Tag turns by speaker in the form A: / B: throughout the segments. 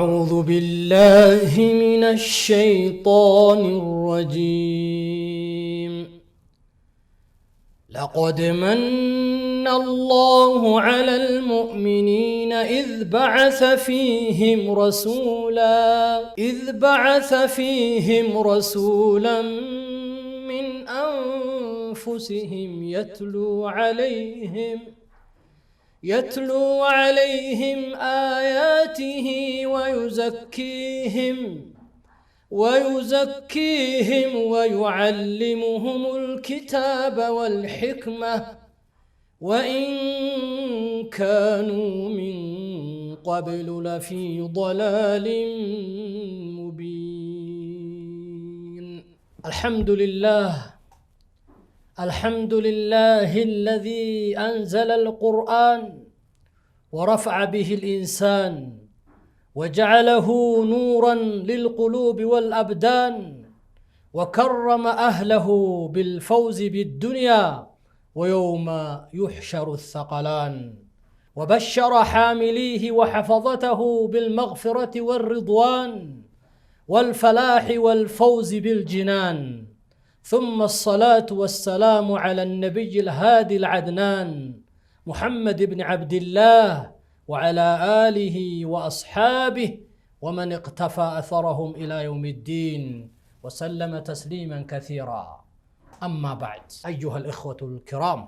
A: أعوذ بالله من الشيطان الرجيم. لقد من الله على المؤمنين إذ بعث فيهم رسولا من أنفسهم يتلو عليهم آياته ويزكيهم ويعلمهم الكتاب والحكمة وإن كانوا من قبل لفي ضلال مبين. الحمد لله، الحمد لله الذي أنزل القرآن ورفع به الإنسان وجعله نورا للقلوب والأبدان وكرم أهله بالفوز بالدنيا ويوم يحشر الثقلان وبشر حامليه وحفظته بالمغفرة والرضوان والفلاح والفوز بالجنان. ثم الصلاة والسلام على النبي الهادي العدنان محمد بن عبد الله وعلى آله وأصحابه ومن اقتفى أثرهم إلى يوم الدين وسلم تسليما كثيرا. أما بعد، أيها الإخوة الكرام،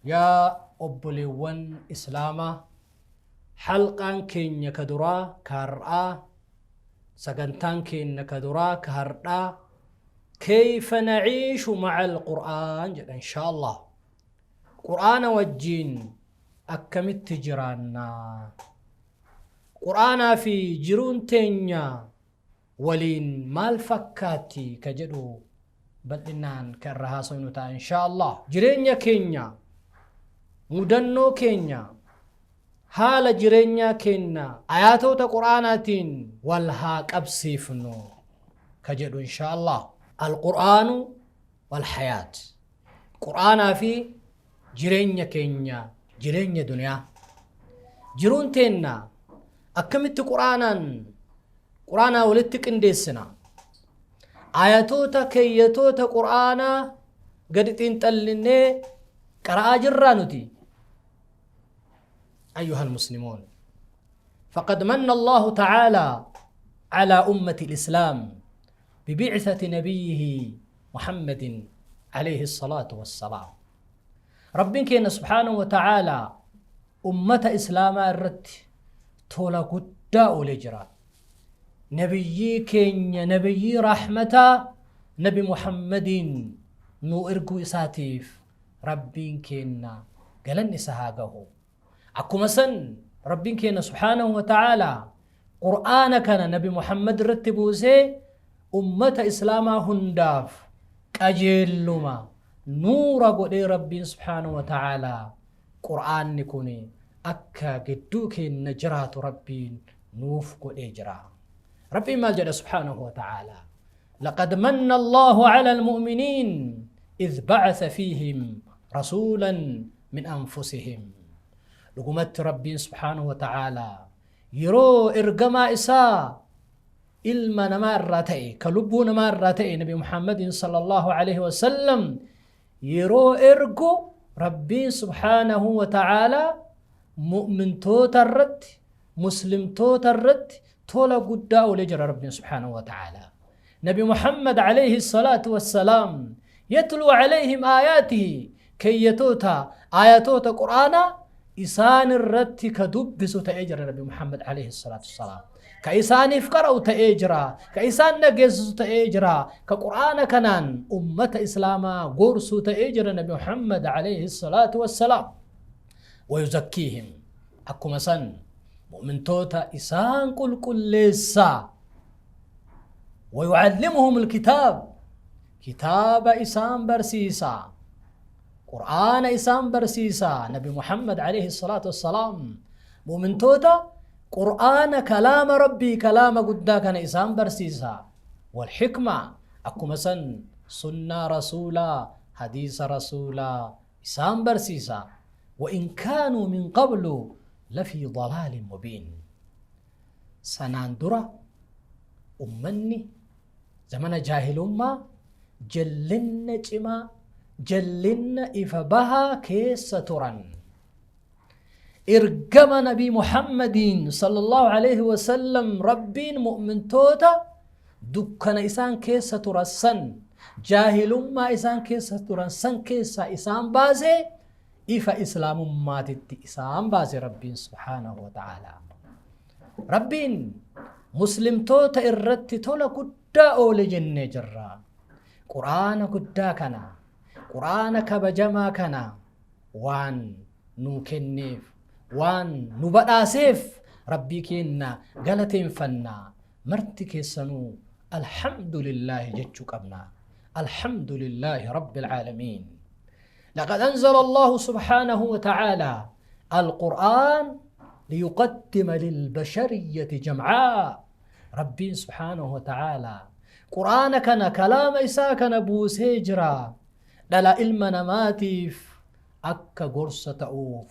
A: يا أبليون إسلاما، حلقان كين كدرا كارآ، سقنتان كين كدرا كهرآ، كيف نعيش مع القرآن؟ إن شاء الله قرآن وجين أكمت جيراننا، قرآن في جيرون تينيا ولين مال فكاتي كجدو بل إنان كرها سينوتا إن شاء الله. جيرينيا كينيا، مدنو كينيا، حال جيرينيا كينا، آياتو تقرآناتين والها كبسيفنو كجدو إن شاء الله. القرآن والحياة، قرآن في جيرينيا كينيا، جيرينيا دنيا، جيرون تينا أكملت قرآنا، قرآنا ولدتك انديسنا آياتوتا كيتوتا قرآنا قد تنتلني قراءة جرانتي. أيها المسلمون، فقد من الله تعالى على أمة الإسلام ببعثة نبيه محمد عليه الصلاة والسلام. ربك سبحانه وتعالى أمة إسلام الرت تولا قداء لجرا نبيك نبي رحمة نبي محمد نو إرجو إساتيف ربك قلن إسهاقه أكو مسن ربك سبحانه وتعالى قرآن كان نبي محمد رتبوسي أمة إسلام هنداف كجلما نور قدي ربي سبحانه وتعالى قرآن نكوني أكا قدوك النجرات ربي نوف قدي جرا ربي ما جل سبحانه وتعالى لقد من الله على المؤمنين إذ بعث فيهم رسولا من أنفسهم. لقمت ربي سبحانه وتعالى يرو إرقما إساء ilma namaa irraa ta'e ka lubbuu namaa irraa ta'e nabi Muhammadin sallallahu alaihi wasallam yeroo ergu Rabbiin subhaanahu wa ta'aalaa mu'mintoota irratti muslimtoota irratti tola guddaa oolee jira Rabbiin subhaanahu wa ta'aalaa. Nabi Muhammad alayhi salaatu wassalaam yatluu alayhim aayaatihi keeyyatoota aayatoota quraanaa isaan irratti ka dubbisu ta'ee jira Nabi Muhammad alayhi salaatu wassalaam. كإسان فكروا تأجرا، كإسان نجس تأجرا، كقرآن كنان أمة إسلاما غرس تأجر نبي محمد عليه الصلاة والسلام. ويزكيهم أكو مسن مؤمن توتا إسان كل كل لسا ويعلمهم الكتاب، كتاب إسان برسيسا، قرآن إسان برسيسا نبي محمد عليه الصلاة والسلام. مؤمن توتا قرآن كلام ربي كلام قد كان إسان برسيسا والحكمة أكو مسن سنة رسولا حديث رسولا إسان برسيسا. وإن كانوا من قبل لفي ضلال مبين. Sanaan dura ummanni zamana jaahilummaa jallinna cimaa, jallinna ifa bahaa keessa turan. Ergama Nabii Muhammadiin sallallahu alaihi wasallam Rabbiin mu'mintoota dukkana isaan keessa turan san, jaahilummaa isaan keessa turan san keessaa isaan baasee ifa islaamummaatitti isaan baase Rabbiin subhaanahu wa ta'aalaa. Rabbiin muslimtoota irratti tola guddaa oole jennee jirra. Qur'aana guddaa kana, Qur'aana kabajamaa kana waan nuu kenneef, waan nu badhaaseef Rabbii keenna galateeffanna. Marti keessanuu alhamdulillaahi jechuu qabna. Alhamdulillaahi Rabbil aalamiin. لقد أنزل الله سبحانه وتعالى القرآن ليقدم للبشرية جمعاء. ربي سبحانه وتعالى قرآن كان كلام إساء كان بوسيجرا دلا إلما نماتيف أكا قرصة تأوف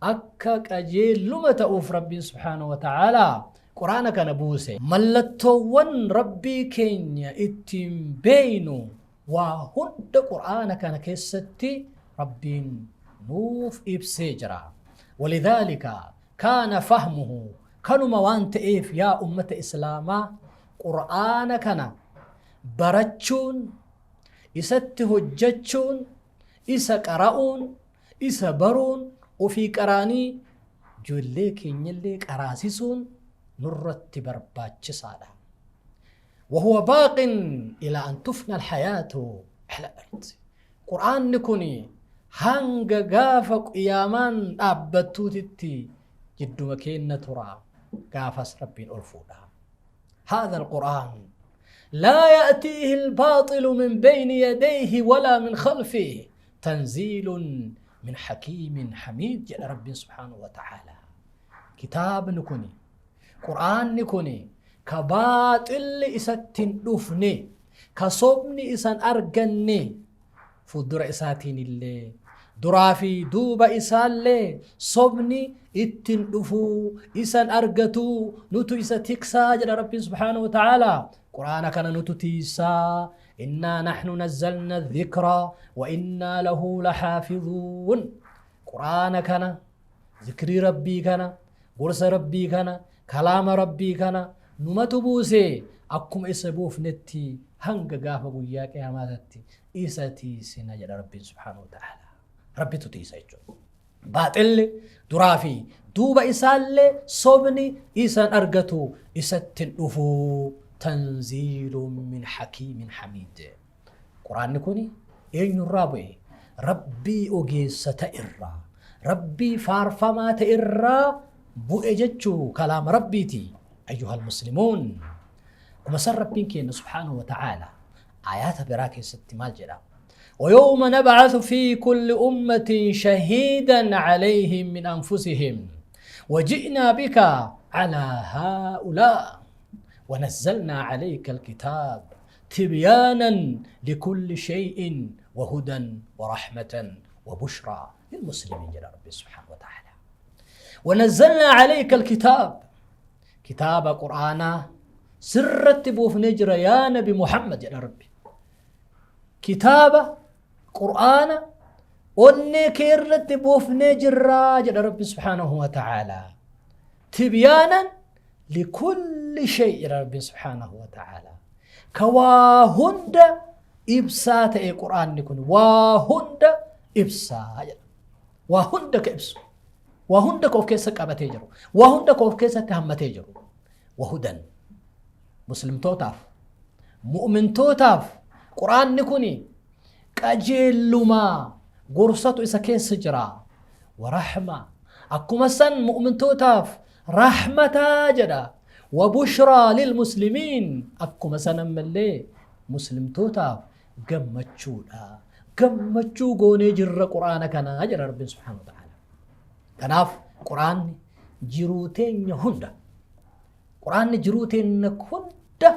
A: أكا قجيل لما تأوف. ربي سبحانه وتعالى قرآن كان بوسي ملتوان ربي كينيا اتم بينو وهند قرآن كان كيستي ربين نوف إبسيجرا. ولذلك كان فهمه كانوا موانت إيف يا أمة إسلاما قرآن كان برتشون إسته هجتشون إسا قرؤون إسا برون وفي قراني جوليك ينيليك أراسيسون نرت برباتش صالح وهو باق إلى أن تفنى الحياة على الأرض. قرآن نكوني هنگ غاف قيامان أبتوتتي جدو مكين ترى غافس ربي الألفودا. هذا القرآن لا يأتيه الباطل من بين يديه ولا من خلفه تنزيل من حكيم حميد جل ربي سبحانه وتعالى. كتاب نكوني قرآن نكوني كباطل إساتين دفني كصوبني إسان أرجني فدر إساتين اللي درافي دوبا إسان اللي صوبني إتين دفو إسان أرجتو نتو إسا تكسا جل ربي سبحانه وتعالى. قرآن كان نتو تيسا إنا نحن نزلنا الذكرى وإنا له لحافظون. قرآن كان ذكري ربي كان قرص ربي كان كلام ربي كان نمتو بوسي أكم إسبوف نتي هنگ غافة قوياك يا ماتتي إسا تيسنا جل ربي سبحانه وتعالى. ربي تتيسا يجو باطل درافي دوبا إسالي صوبني إسان أرغتو إساتن أفو تنزيل من حكيم حميد. قرآن نكوني إين الرابع ربي أجيس تئرى ربي فارفما تئرى بؤجتشو كلام ربيتي أيها المسلمون. كما سر ربين كين سبحانه وتعالى آيات براكي ست مال جدا ويوم نبعث في كل أمة شهيدا عليهم من أنفسهم وجئنا بك على هؤلاء ونزلنا عليك الكتاب تبيانا لكل شيء وهدى ورحمة وبشرى للمسلمين جل ربي سبحانه وتعالى. ونزلنا عليك الكتاب كتاب قرآن سرت بوف نجر يا نبي محمد يا ربي كتاب قرآن أني كرت بوف نجر يا ربي سبحانه وتعالى تبيانا لكل شيء يا ربي سبحانه وتعالى. كواهند إبسات أي قرآن نكون واهند إبسا واهند كإبسو وهند كوف كيسة كابتيجرو وهند كوف كيسة تهمتيجرو وهدى مسلم توتاف مؤمن توتاف قرآن نكوني كجلما قرصة إسا كيس جرا ورحمة أكما سن مؤمن توتاف رحمة جدا وبشرى للمسلمين أكما سن ملي مسلم توتاف قمتشودا قمتشو قوني جر قرآن كان أجر رب سبحانه وتعالى. كناف قرآن جروتين هندا قرآن جروتين هندا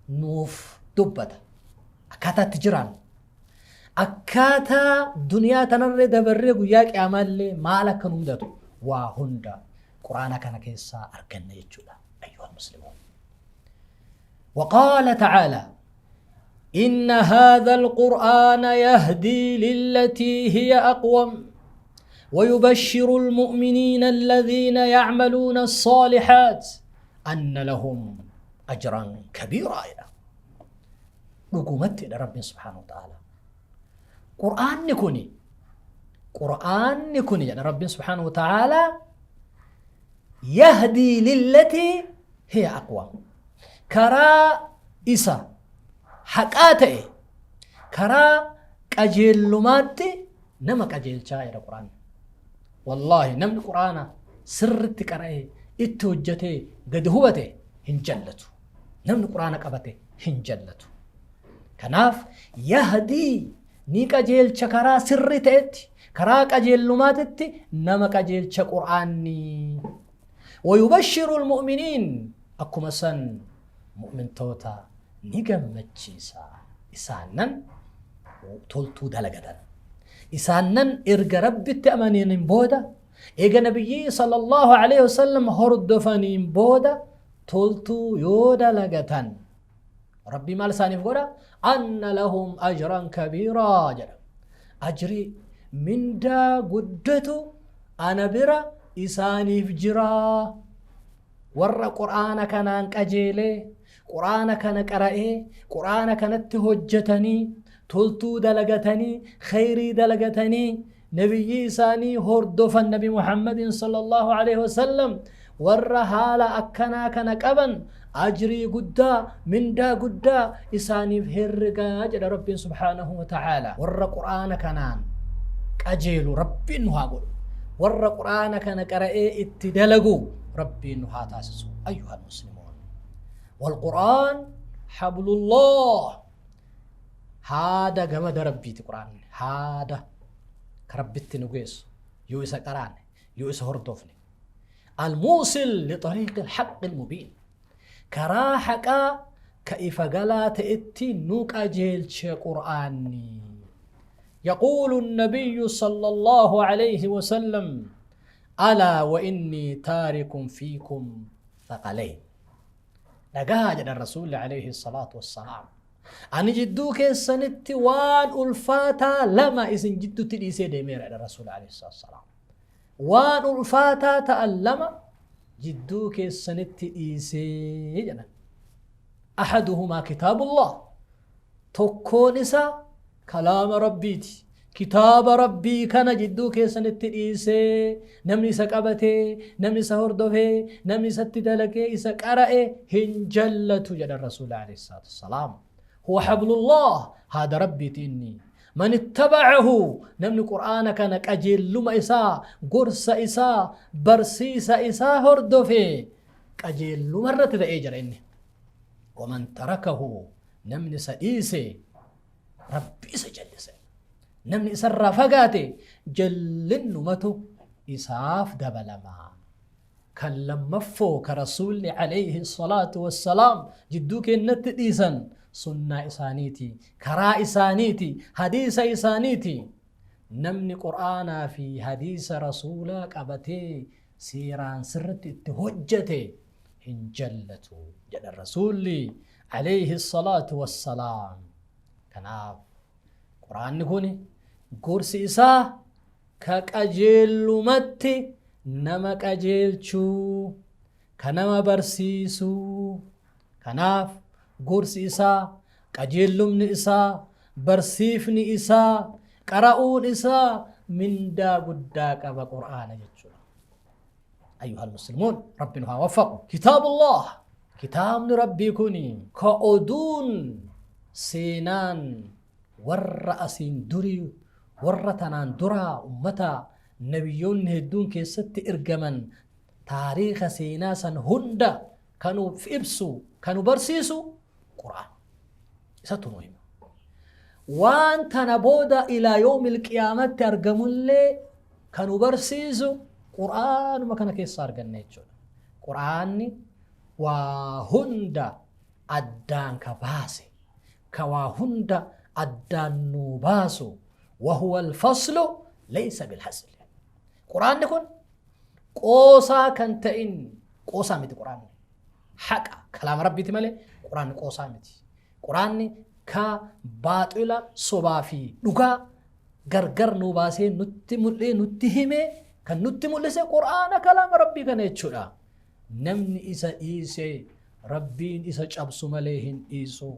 A: نوف دبتا أكاتا تجران أكاتا دنيا تنرى دبرق وياك أعمال لي مالك نمدتو وهندا Qur'aana kana keessaa arganna jechuudha. Ayyuhal muslimuun. وقال تعالى إن هذا القرآن يهدي للتي هي أقوم ويبشر المؤمنين الذين يعملون الصالحات أن لهم أجرا كبيرا. dhugumatti Rabbiin subhaanahu wa ta'ala. Qur'aanni kuni jedha Rabbiin subhaanahu wa ta'ala, yahdii lillatii hiya aqwam, karaa isa haqaa ta'e, karaa qajeellumaatti nama qajeelchaa jedha Qur'aanni. Wallaahi, namni Qur'aana sirritti qara'ee itti hojjetee gadi hubate hin jallatu. Namni Qur'aana qabate hin jallatu. Kanaaf yahdii, ni qajeelcha, karaa sirri ta'etti, karaa qajeellumaatitti nama qajeelcha Qur'aanni. ويبشر المؤمنين, akkuma san mu'mintoota ni gammachiisa. Isaanan toltuu dalagatan, isaanan erga Rabbitti amaniin booda, eega Nabiyyii صلى الله عليه وسلم hordofaniin booda toltuu yoo dalagatan, Rabbii maal isaaniif godha? أن لهم أجرا كبيرا jedha. Ajrii, mindaa guddatu ana bira isaaniif jiraa. Warra Qur'aana kanaan qajeelee, Qur'aana kana qara'ee, Qur'aana kanatti hojjetanii, toltuu dalagatanii, khayrii dalagatanii, nabiyyii isaanii hordofan, Nabi Muhammadin صلى الله عليه وسلم, warra haala akkanaa kana qaban ajrii guddaa, mindaa guddaa isaaniif herregaa jedha Rabbiin سبحانه وتعالى. Warra Qur'aana kanaan qajeelu Rabbiin nu haa godhu. Warra Qur'aana kana qara'ee itti dalagu Rabbiin nu haa taasisu. أيها المسلمون، والقرآن حبل الله, haada gamada Rabbiiti. Qur'aanni haada ka Rabbitti nu geessu yoo isa qaraane, yoo isa hordofne. الموصل لطريق الحق المبين, karaa haqaa ka ifa galaa ta'etti nu qajeelche Qur'aanni. يقول النبي صلى الله عليه وسلم: ألا وإني تارك فيكم ثقلين. Dhagaa jedhan Rasuulli عليه الصلاة والسلام, ani jidduu keessanitti waan ulfaataa lama isin jidduutti dhiisee deemeera jedha Rasuulli عليه الصلاة والسلام. Waan ulfaataa ta'an lama jidduu keessanitti dhiisee jedhan. أحدهما كتاب الله, tokkoon isaa kalaama Rabbiiti. Kitaaba Rabbii kana jidduu keessanitti dhiisee, namni isa qabatee, namni isa hordofee, namni isatti dalagee, isa qara'e hin jallatu jedhan Rasuulli عليه الصلاة والسلام. هو حبل الله, haada Rabbiiti inni. من اتبعه, namni Qur'aana kana, qajeelluma isaa, gorsa isaa, barsiisa isaa hordofe, qajeelluma irratti ta'ee jira inni. ومن تركه, namni isa dhiise, Rabbi isa jallise. Namni isarraa fagaate jallinnumatu isaaf dabalama. Kan lammaffoo ka Rasuulli عليه الصلاة والسلام jidduu keenyatti dhiisan sunnaa isaaniiti, karaa isaaniiti, hadiisa isaaniiti. Namni Qur'aanaa fi hadiisa Rasuulaa qabatee seeraan sirritti itti hojjete hin jallatu jedhan Rasuulli عليه الصلاة والسلام. Kanaaf Qur'aanni kun gorsi isaa ka qajeellumatti nama qajeelchuu, ka nama barsiisuu. Kanaaf gorsi isaa, qajeellumni isaa, barsiifni isaa, qara'uun isaa mindaa guddaa qaba Qur'aana jechuudha. أيها المسلمون, Rabbi nu haa waffaqu. كتاب الله, kitaabni Rabbii kun ka oduun seenaan warra asiin durii, warra tanaan duraa, ummata nabiyyoonni hedduun keessatti ergaman, taariika seenaa san hunda kanuuf ibsu, kanu barsiisu Qur'aan isatu nu hima. Waan tana booda إلى يوم القيامة tti argamullee kanu barsiisu Qur'aanuma kana keessa arganna jechuudha. Qur'aanni waa hunda addaan ka baase, ka waa hunda addaan nuu baasu. وهو الفصل ليس بالهزل. Qur'aanni kun Qoosaa kan ta'in qoosaa miti Quraanni. Haqa kalaama Rabbiiti malee Quraanni qoosaa miti. Quraanni ka baaxila sobaa fi dhugaa gargar nu baasee nutti mul'ee nutti himee kan nutti mul'ise Quraana kalaama Rabbii kana jechuudha. Namni isa dhiise Rabbiin isa cabsu malee hin dhiisu.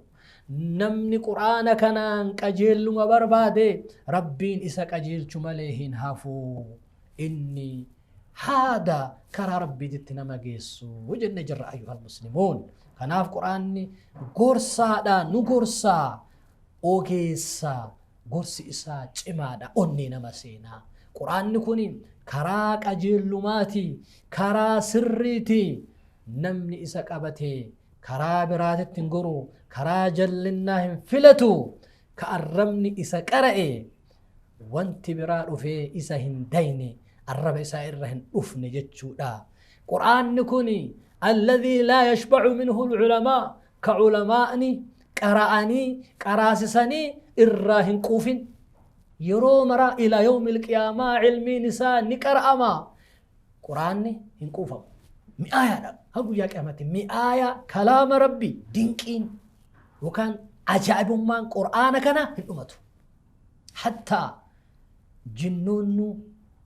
A: Namni Qur'aana kanaan qajeelluma barbaade Rabbiin isa qajeelchu malee hin hafu. Inni haada karaa Rabbiititti nama geessu jenne jirra ayyuhal muslimuun. Kanaaf Qur'aanni gorsaadha, nu gorsaa, ogeessa, gorsi isaa cimaadha, onnee nama seenaa. Qur'aanni kun karaa qajeellumaati, karaa sirriiti. Namni isa qabate karaa biraatitti hin goru, karaa jallinnaa hin filatu. Ka arrabni isa qara'e wanti biraa dhufee isa hin dayne, arraba isaa irra hin dhufne jechuudha. Qur'aanni kun alladhii laa yashba'u minhu al-ulamaa, ka ulamaa'ni qara'anii qaraasisanii irraa hin quufin. Yeroo maraa ilaa yawmil qiyaamaa ilmiin isaa ni qara'ama. Qur'aanni hin quufamu. Mi'aayaadha. Haga guyyaa qiyaamaatti mi'aayaa kalaama Rabbii dinqiin yookaan ajaa'ibummaan Qur'aana kana hin dhumatu. Hattaa jinnoonnu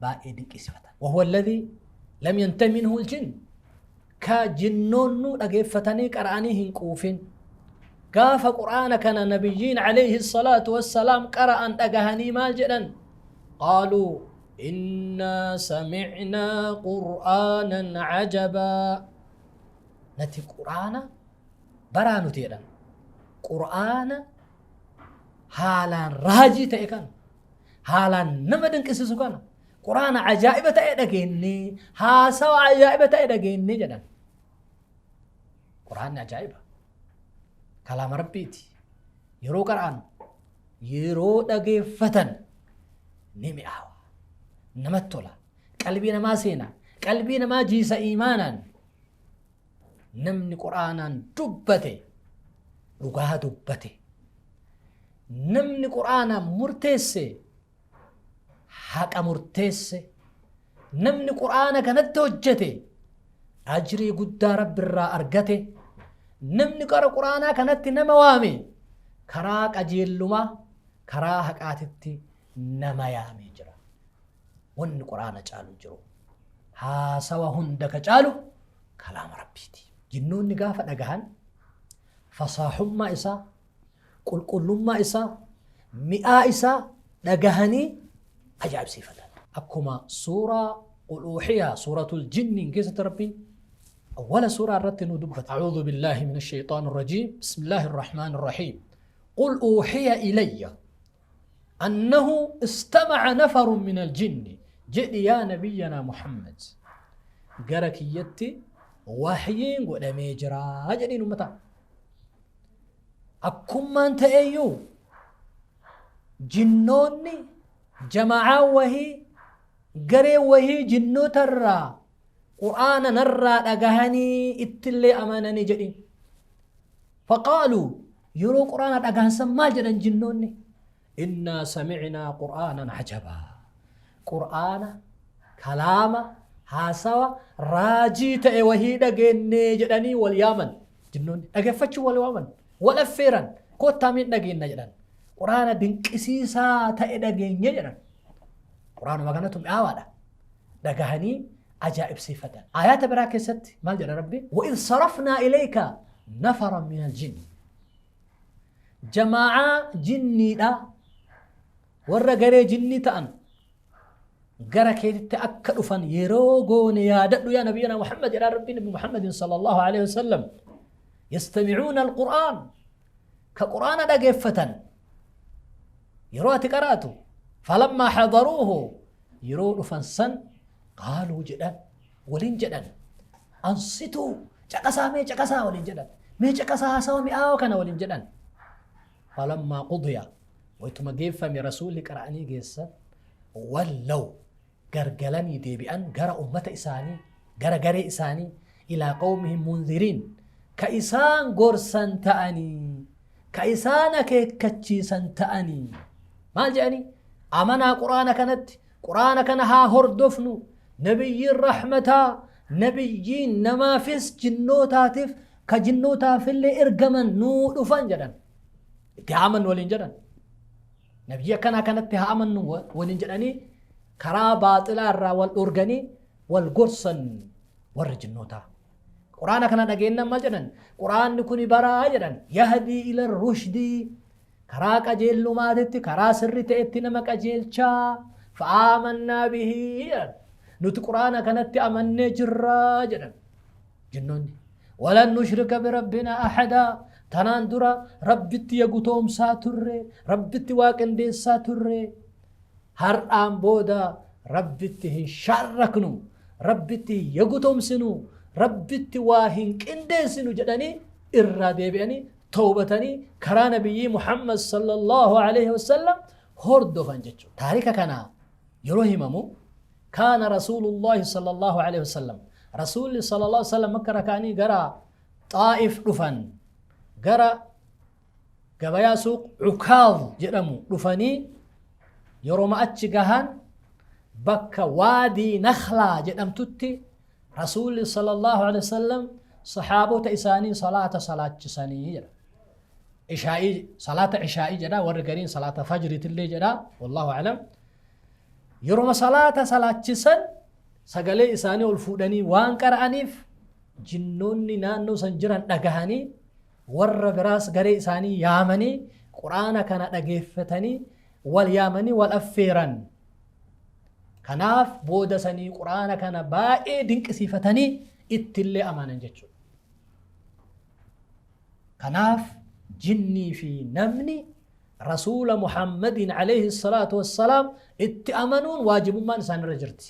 A: baay'ee dinqisiifatan. Wahuwa alladhii lam yantahi minhu aljinn. Ka jinnoonnu dhageeffatanii qara'anii hin quufin. Gaafa Qur'aana kana nabiyyiin alayhi salaatu wassalaam qara'an dhagahanii maal jedhan? Qaaluu innaa sami'naa qur'aanan cajabaa. Nati Qur'aana baraa nuti jedhan. Qur'aana haalaan raajii ta'e kana, haalaan nama dinqisiisu kana, Qur'aana ajaa'iba ta'e dhageennee, haasawa ajaa'iba ta'e dhageennee jedhan. Qur'aanni ajaa'iba. Kalaama Rabbiiti. Yeroo qara'an, yeroo dhageeffatan ni mi'aawa. Namatti tola. Qalbii namaa seena. Qalbii namaa jiisa iimaanaan. Namni Qur'aanaan dubbate dhugaa dubbate. Namni Qur'aanaan murteesse haqa murteesse. Namni Qur'aana kanatti hojjete ajrii guddaa Rabbi irraa argate. Namni gara Qur'aanaa kanatti nama waame karaa qajeellumaa karaa haqaatitti nama yaamee jira. Wanni Qur'aana caalu hin jiru. Haasawa hunda ka caalu kalaama Rabbiiti. Jinnoonni gaafa dhagahan fasaahummaa isaa, qulqullummaa isaa, mi'aa isaa dhagahanii ajaa'ibsiifatan. Akkuma suuraa Qul uuhiya suuratul jinniin keessatti Rabbiin awwala suuraa irratti nu dubbata. A'uudhu billaahi mina shayxaani rajiim. Bismillaahi rahmaani rahiim. Qul uuhiya ilayya annahu istamaca nafarun min aljinni jedhi yaa nabiyyanaa Muhammad gara kiyyatti wahyiin godhamee jira jedhiin ummata. Akkummaan ta'eyyuu jinnoonni jamaa'aa wahii garee wahii jinnoota irraa qur'aana narraa dhagahanii ittillee amananii jedhiin. Faqaaluu yeroo qur'aana dhagahan san maal jedhan jinnoonni? Innaa sami'naa qur'aanan ajabaa. Qur'aana kalaama haasawa raajii ta'e wahii dhageennee jedhanii wal yaaman. Jinnoonni dhageeffachuu wal waaman. Wal affeeran kottaa miin dhageenna jedhan. Qur'aana dinqisiisaa ta'e dhageenye jedhan. Qur'aanuma kanatu mi'aawaadha. Dhagahanii ajaa'ibsiifatan. Aayaata biraa keessatti maal jedha Rabbi? Wa'id sarafnaa ilayka nafaran min aljinn. Jamaa'aa jinniidha. Warra garee jinnii ta'an gara keetitti akka dhufan yeroo goone yaadadhu yaa nabiyyana Muhammad jedhaa Rabbiin Nabi Muhammadin sallallahu alaihi wasallam. Yastamicuuna alqur'aan ka qur'aana dhageeffatan yeroo ati qara'atu falammaa hadaruuhu yeroo dhufan san qaaluu jedhan waliin jedhan ansituu caqasaa mee caqasaa waliin jedhan mee caqasaa haasawa mi'aawa kana waliin jedhan falammaa qudiya waytuma geeffame rasuulli qara'anii geessan wallaw gargalanii deebi'an gara ummata isaanii gara garee isaanii ilaa qawmihim munziriin ka isaan gorsan ta'anii ka isaan akeekkachiisan ta'anii maal jedhanii amanaa quraana kanatti quraana kana haa hordofnu Nabiyyiin rahmataa, nabiyyiin namaafis jinnootaatiif ka jinnootaafillee ergaman nuu dhufan jedhan. Itti haa amannu waliin jedhan. Nabiyyi akkanaa kanatti haa amannu waliin jedhanii karaa baaxilaa irraa wal dhorganii wal gorsan warri jinnootaa. Quraana kana dhageennan maal jedhan? Quraanni kuni baraa jedhan. Yahdii ila rushdii, karaa qajeellumaatitti, karaa sirri ta'etti nama qajeelchaa. Fa'aamannaa bihii jedhan. Nuti quraana kanatti amannee jirraa jedhan jinnoonni. Walan nushrika birabbina ahadaa, tanaan dura Rabbitti yagutoomsaa turre, Rabbitti waa qindeessaa turre, har'aan booda Rabbitti hin sharraknu, Rabbitti hin yagutoomsinu, Rabbitti waa hin qindeessinu jedhanii irraa deebi'anii tawbatanii karaa nabiyyii Muhammad sallallahu alaihi wasallam hordofan jechuudha. Taarika kana yeroo himamu, kaana rasuulullahi sallallahu alaihi wasallam, rasuulli sallallahu alaihi wasallam akka rakaanii gara Xaa'if dhufan, gara gabayaa suuq Ukaaz jedhamu dhufanii, yeroo achi gahan bakka waadii Nakhlaa jedhamtutti rasuulli sallallahu alaihi wasallam sahaabota isaanii salaata salaachisanii jedha. Ishaa'ii, salaata ishaa'ii jedha, warri gariin salaata fajriitillee jedha, wallahu alam. Yeroo salaata salaachisan sagalee isaanii ol fuudhanii waan qara'aniif jinnoonni naannoo san jiran dhagahanii, warra biraas garee isaanii yaamanii, quraana kana dhageeffatanii wal yaamanii wal affeeran. Kanaaf booda sanii quraana kana baay'ee dinqisiifatanii ittillee amanan jechuudha. Kanaaf jinnii fi namni rasuula Muhammadiin alayhi salaatu wassalaam itti amanuun waajibummaan isaanirra jirti.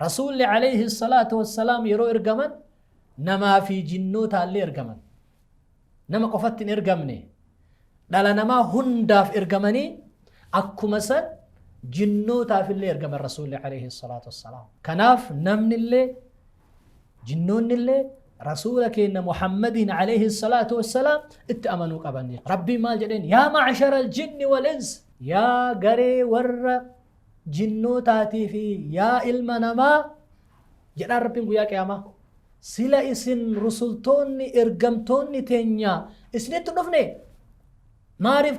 A: Rasuulli alayhi salaatu wassalaam yeroo ergaman namaa fi jinnootaallee ergaman. Nama qofatti hin ergamne. Dhala namaa hundaaf ergamanii akkuma san jinnootaafillee ergaman rasuulli alayhi salaatu wassalaam. Kanaaf namnillee jinnoonnillee rasuula keenya Muhammadiin alayhi salaatu wassalaam itti amanuu qaban. Rabbiin maal jedheen? Yaa ma'ashara aljinni wal ins, yaa garee warra jinnootaatii fi yaa ilma namaa jedhaan Rabbiin guyyaa qiyaamaa. Sila isin rusultoonni ergamtoonni teenya isinitti dhufne, maaliif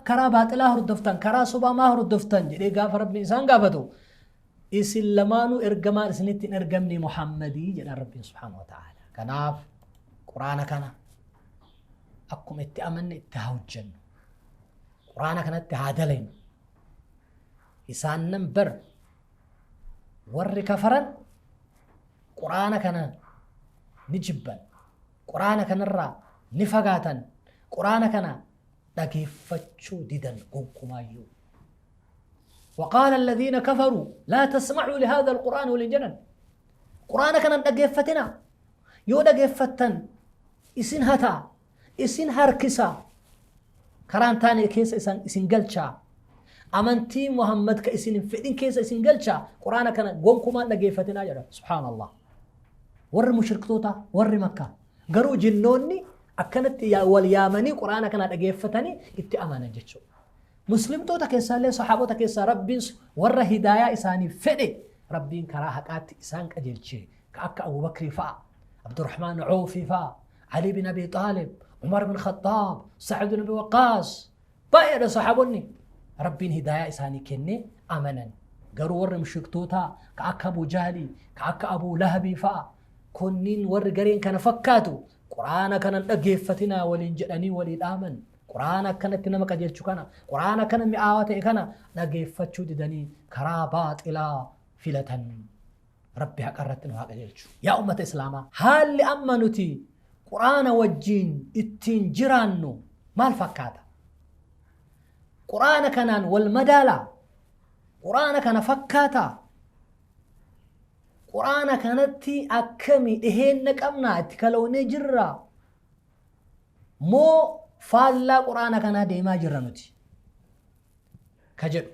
A: karaa baaxilaa hordoftan, karaa sobaa maa hordoftan jedhee gaafa Rabbiin isaan gaafatu, isin lamaanuu ergamaan isinitti hin ergamne Muhammadii jedhan Rabbiin subhaanahu wa ta'ala. Kanaaf quraana kana akkuma itti amanne itti haa hojjennu. Quraana kanatti haa dalaynu. Isaan nan bar warri kafaran quraana kana ni jibban. Quraana kanarraa ni fagaatan. Quraana kana dhageeffachuu didan gonkumaayyuu. وقال الذين كفروا لا تسمعوا لهذا القرآن ولنجنن، قرآن كان dhaggeeffatina, yoo dhaggeeffattan isin hataa, isin harkisa, karaan taane keessa isin galchaa, amantii Muhammad ka isin hin fedhin keessa isin galchaa, quraana kana gonkumaan dhaggeeffatinaa jedha. Subhaanallah, warri mushriktoota, warri Makkaa. Garuu jinnoonni akkanatti wal yaamanii quraana kana dhaggeeffatanii itti amanan jechuudha. Muslimtoota keessaallee sahaabota keessaa Rabbiin warra hidaayaa isaanii fedhe Rabbiin karaa haqaatti isaan qajeelche, ka akka Abubakrii fa'a, Abdurrahmaan Oofii fa'a, Ali bin Abi Xaalib, Umar bin Khattaab, Sa'ad bin Abi Waqqaas, baay'eedha sahaabonni Rabbiin hidaayaa isaanii kennee amanan. Garuu warri mushriktootaa ka akka Abu Jahlii, ka akka Abu Lahabii fa'a, kunniin warri gareen kana fakkaatu quraana kanan dhaggeeffatinaa waliin jedhanii walii dhaaman. Quraana akkanatti nama qajeelchu kana, quraana akkana mi'aawaa ta'e kana dhageeffachuu didanii karaa baaxilaa filatan. Rabbi haqa irratti nu haa qajeelchu. Yaa ummata Islaamaa, haalli amma nuti quraana wajjiin ittiin jiraannu maal fakkaata? Quraana kanaan wal madaalaa? Quraana kana fakkaataa? Quraana kanatti akkami dhiheenna qabnaa, itti kaloonee jirraa? Moo faallaa quraana kanaa deemaa jirra nuti? Ka jedhu.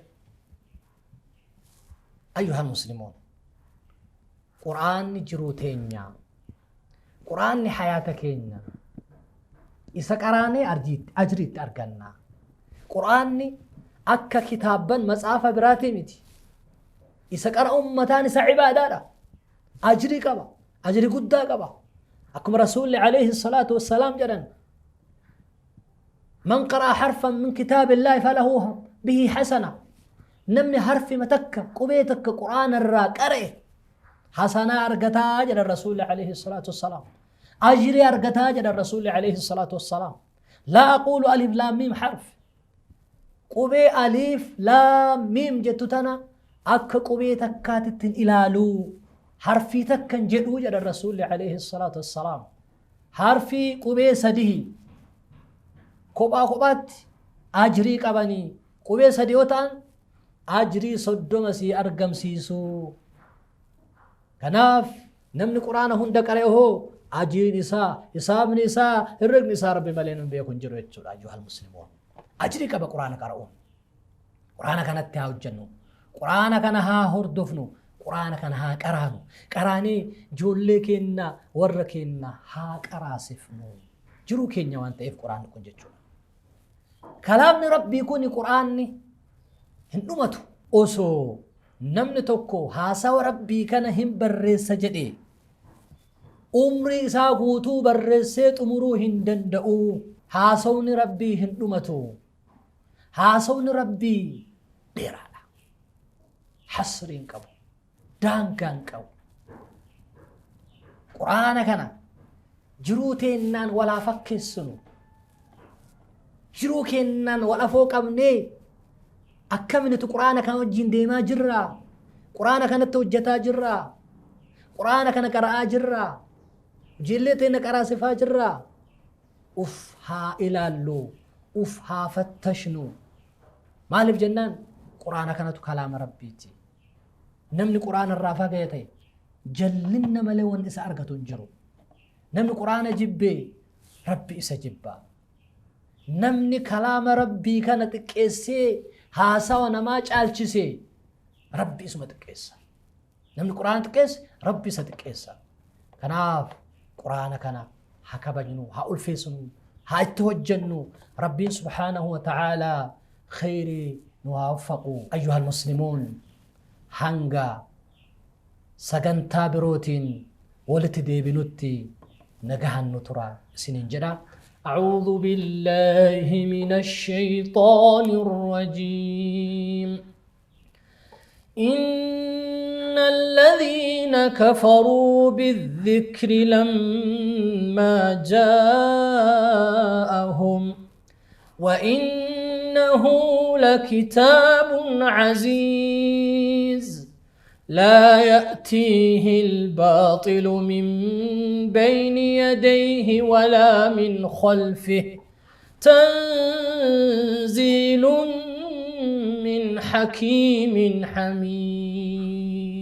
A: Ayyuhal muslimuun. Quraanni jiruu teenya. Quraanni hayaata keenya. Isa qaraanee ajriitti arganna. Quraanni akka kitaabban matsaafa biraatii miti. Isa qara ummataan isa ibaadaadha. Ajrii qaba. Ajrii guddaa qaba. Akkuma Rasuulli alayhi salaatu wassalaam jedhan man qaraa harfan min kitaabillaahi falahu bihi hasana. Namni harfima takka qubee takka quraana irraa qara'e hasanaa argataa jedhan Rasuulli alayhi salaatu wassalaam. Ajrii argataa jedhan Rasuulli alayhi salaatu wassalaam. Laa aquulu alif laam miim harf. Qubee aliif laam miim jettu tana akka qubee takkaatitti hin ilaaluu. Harfii takka hin jedhuu jedhan Rasuulli alayhi salaatu wassalaam. Harfii qubee sadihi kophaa kophaatti ajrii qabanii qubee sadi yoo ta'an ajrii 30 sii argamsiisuu. Kanaaf namni quraana hunda qara'e hoo ajriin isaa, hisaabni isaa, herregni isaa Rabbi malee namni beeku hin jiru jechuudha. Ayyuhal muslimuun. Ajrii qaba quraana qara'uun. Quraana kanatti haa hojjennu. Quraana kana haa hordofnu. Quraana kana haa qaraanu. Qaraanee ijoollee keenna warra keenna haa qaraasifnu. Jiruu keenya waan ta'eef quraanni kun jechuudha. Kalaamni Rabbii kun quraanni hin dhumatu. Osoo namni tokko haasawa Rabbii kana hin barreessa jedhee umrii isaa guutuu barreessee xumuruu hin danda'u. Haasawni Rabbii hin dhumatu. Haasawni Rabbii dheeraadha. Hasrii hin qabu. Daangaa hin qabu. Quraana kana jiruu teennaan walaa fakkeessinu. Jiruu keennaan wal afoo qabnee akkami nuti quraana kana wajjin deemaa jirraa? Quraana kanatti hojjetaa jirraa? Quraana kana qara'aa jirraa? Ijoollee teenna qaraasifaa jirraa? Uf haa ilaallu, uf haa fattashnu. Maaliif jennaan quraana kanatu kalaama Rabbiiti. Namni quraana irraa fagaate jallinna malee wanni isa argatu hin jiru. Namni quraana jibbee Rabbi isa jibba. Namni kalaama Rabbii kana xiqqeessee haasawa namaa caalchise Rabbi isuma xiqqeessa. Namni quraana xiqqeesse Rabbi isa xiqqeessa. Kanaaf quraana kana haa kabajnu, haa ulfeessinu, haa itti hojjennu. Rabbiin subhaanahu wa ta'aalaa kheyrii nu haa waffaqu. Ayyuhal muslimuun hanga sagantaa birootiin walitti deebinutti nagahan nu tura isiniin jedha. أعوذ بالله من الشيطان الرجيم إن الذين كفروا بالذكر لما جاءهم وإنه لكتاب عزيز لا يأتيه الباطل من بين يديه ولا من خلفه تنزيل من حكيم حميد.